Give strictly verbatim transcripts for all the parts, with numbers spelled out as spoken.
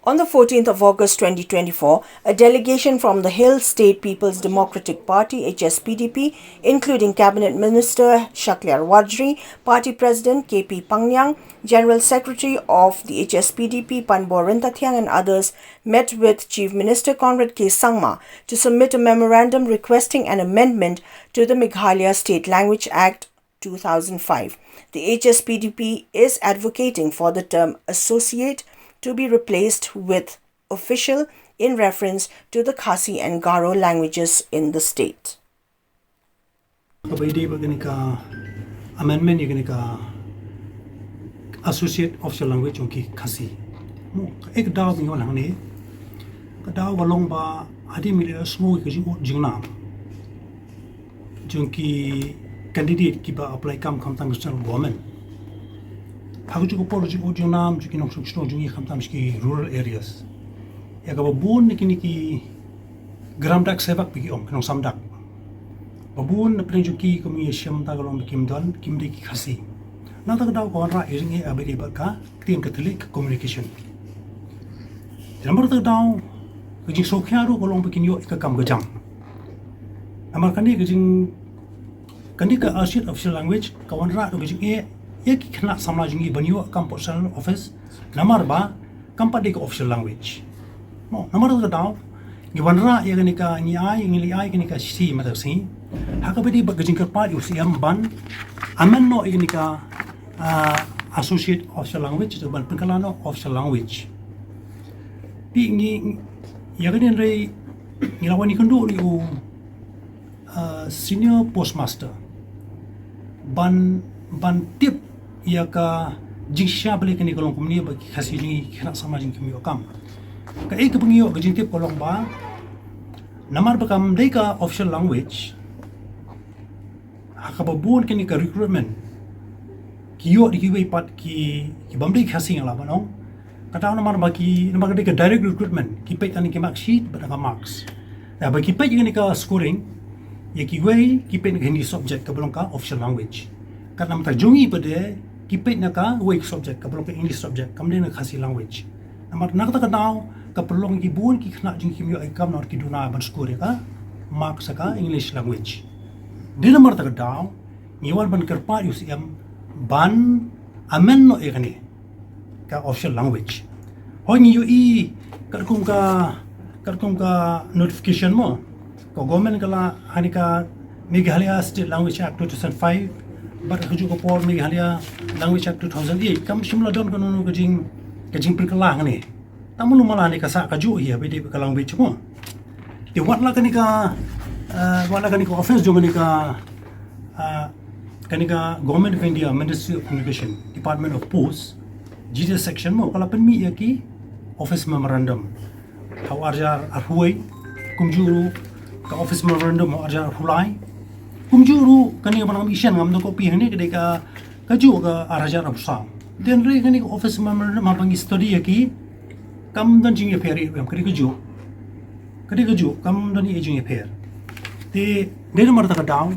On the fourteenth of August twenty twenty-four, a delegation from the Hill State People's Democratic Party, H S P D P, including Cabinet Minister Shakliar Warjri, Party President K P Pangniang, General Secretary of the H S P D P Panbor Ryntathiang and others, met with Chief Minister Conrad K Sangma to submit a memorandum requesting an amendment to the Meghalaya State Language Act two thousand five. The H S P D P is advocating for the term associate to be replaced with official in reference to the Khasi and Garo languages in the state. Ka bai dei ba kane ka amendment ya kane ka associate official language jong ki Khasi. Mo, ka ek daw ba ngi wan hangne. Ka daw ka long ba hadien ba ngi la sngewthuh ka jingud jingnam jong ki candidate kiba apply kam khamtam ka central government. Ha kajuh ka por ka jingud jingnam jong ki nongshong shnong jong ngi khamtam ki rural areas. Ya kaba bun na kine ki gram dak sevak ba ki ong, ki nongsam dak. Ba bun na pdeng jong ki kum ïa shem ta ka long ba kim don, kim dei ki Khasi. Na ta ka daw ka wanrah ïa jingeh aba dei bad ka ktien Katholik communication. Namar ta ka daw ka jingsngewkhia ruh ka long ba kin ïoh ïa ka kam ka jam. Namar kane ka jing, kane ka associate official language ka wanrah ruh ka jingeh ïa ki khynnah samla jong ngi ban ïoh kam port central office. Namar ba kam pat dei ka official language. Mo, namar ta ka daw ngi wanrah ïa kane ka, ngi ai, ngi la ai kane ka shithi mynta ka sngi ha kaba dei bad ka jingkyrpad ïa u C M ban amend noh ïa kane ka, ah, associate official language, to ban pynkylla noh official language. Te ngi, ïa kane hynrei ngi la wan ïakynduh ruh ïa u, ah, senior postmaster ban, ban tip ïa ka jingshisha balei kane ka long kumne ba ki Khasi jong ngi, ki khynnah samla jong ngi kim ïoh kam. Kaei kaba ngi ïoh ka jingtip ka long ba namar ba kam dei ka official language, ha kaba bun kane ka recruitment ki ïoh da kiwei pat ki, ki bym dei Khasi, nga lah ban ong. Ka daw namar ba ki, namar ka dei ka direct recruitment, ki peit tang na ki mark sheet bad na ka marks. Ïa, ba ki peit ïa kane ka scoring, ïa kiwei ki peit na ka Hindi subject kaba long ka official language. Katba namar ta jong ngi pat de ki peit na kawei ka subject kaba long ka English subject, kam dei na Khasi language. Namar na kata ka daw ka pynlong ïa ki bun ki khynnah jong ngi kim ïoh ïa ka kam namar ki duna ban score ïa ka mark sha ka English language. Dei namar ta ka daw ngi wan ban kyrpad ïa u C M ban amend noh ïa kane ka official language. Hooid ngi ïohi katkum ka, katkum ka notification mo, ka government ka la, ha kane ka Meghalaya State Language Act two thousand five bad ha kajuh ka por Meghalaya Language Act two thousand eight, kam shym la don kano kano ka jing, ka jingpynkylla hangne. Tang mano mala ne ka sah kajuh hi haba ïadei bad ka language mo. Te wat la kane ka, eh, wat la kane ka office jong kane ka, eh, kane ka Government of India, Ministry of Communication, Department of Posts, G D S section mo, ka la pynmih ïa ki office memorandum ha u arhajar arphew wei, kumjuh ruh ka office memorandum ha u arhajar arphew lai, kumjuh ruh kane kaba nga ïashem, ngam don copy hangne, ka dei ka, kajuh ka arhajar arphew saw. Te hynrei kane ka office memorandum haba ngi study ïa ki, kam don jingïapher ei ei, ka dei kajuh. Ka dei kajuh, kam don ei ei jingïapher. Te dei namar ta ka daw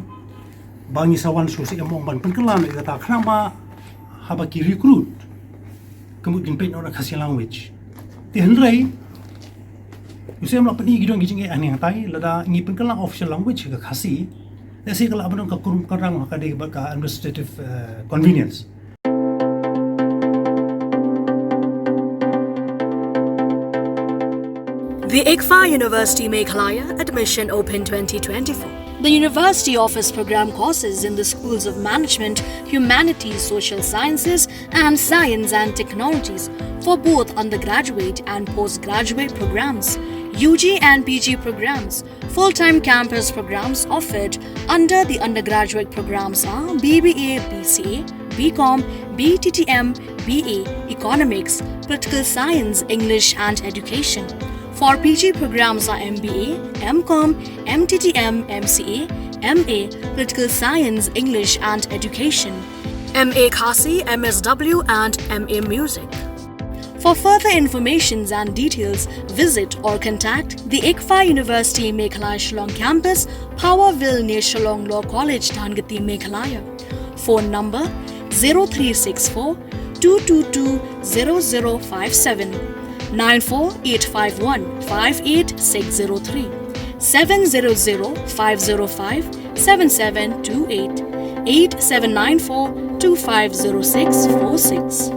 ba ngi sa wan sha u C M ban pynkylla noh ïa kata, khnang ba haba ki recruit ka mut kin peit noh na Khasi language. Te hynrei u C M la pyni ki don ki jingeh hangne hangtai, lada ngi pynkylla official language ka Khasi, lehse ka lah ban don ka kurum ka rang ha ka dei bad ka administrative, eh, convenience. The ICFAI University Meghalaya, admission open twenty twenty-four. The university offers program courses in the schools of management, humanities, social sciences, and science and technologies for both undergraduate and postgraduate programs, U G and P G programs. Full-time campus programs offered under the undergraduate programs are B B A, B C A, B Com, B T T M, B A, Economics, Political Science, English and Education. For P G programs are M B A, M Com, M T T M, M C A, M A, Political Science, English and Education, M A Khasi, M S W and M A Music. For further informations and details, visit or contact the ICFAI University Meghalaya Shillong Campus, Power Ville near Shillong Law College, Dhankheti, Meghalaya. Phone number zero three six four two two two zero zero five seven. nine four eight five one five eight six zero three, seven zero zero five zero five seven seven two eight, eight seven nine four two five zero six four six.